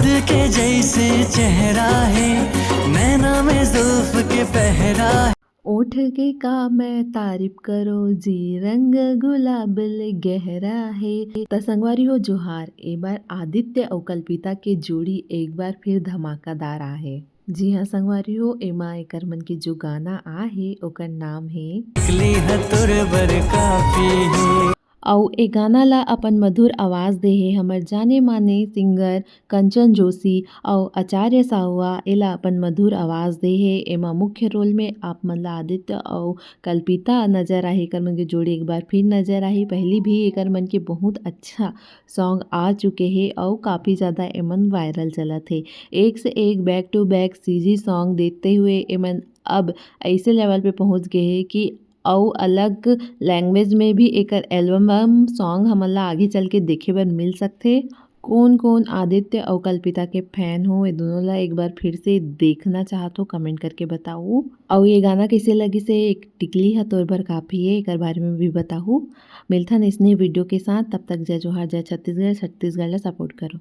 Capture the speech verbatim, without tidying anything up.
के जैसे चेहरा है, नैना में जुल्फ के पहरा है। ओठ के का मैं तारीफ करो जी, रंग गुलाब ले गहरा है। त संगवारी हो जोहार, ए बार आदित्य अउ कल्पिता के जोड़ी एक बार फिर धमाकेदार आहे। जी हाँ संगवारी हो, एमा एकर मन के जो गाना आहे ओकर नाम हे निकली है तोर बर काफी है। अउ ए गाना ला अपन मधुर आवाज दे हे हमर जाने माने सिंगर कंचन जोशी अउ आचार्य साहुआ एला अपन मधुर आवाज दे हे। एमा मुख्य रोल में आप मन ला आदित्य अउ कल्पिता नजर आही। एकर मन के जोड़ी एक बार फिर नजर आही। पहली भी एकर मन के बहुत अच्छा सॉन्ग आ चुके हे अउ काफ़ी ज़्यादा एमन वायरल चलत हे। एक से एक back to back CG song देते हुए एमन अब ऐसे लेवल पे पहुँच गए हे कि अउ अलग लैंग्वेज में भी एकर एल्बम सॉन्ग हमन ला आगे चल के देखे बर मिल सकथे। कोन कोन आदित्य अउ कल्पिता के फैन हो, ये दोनों ला एक बार फिर से देखना चाहत हो, कमेंट करके बताओ। अउ ये गाना कैसे लगिस हे, एक टिकली हा तोर बर काफी है, एकर बारे में भी बताओ। मिलथन इसने वीडियो के साथ, तब तक जय जोहार, जय छत्तीसगढ़। छत्तीसगढ़ ला सपोर्ट करो।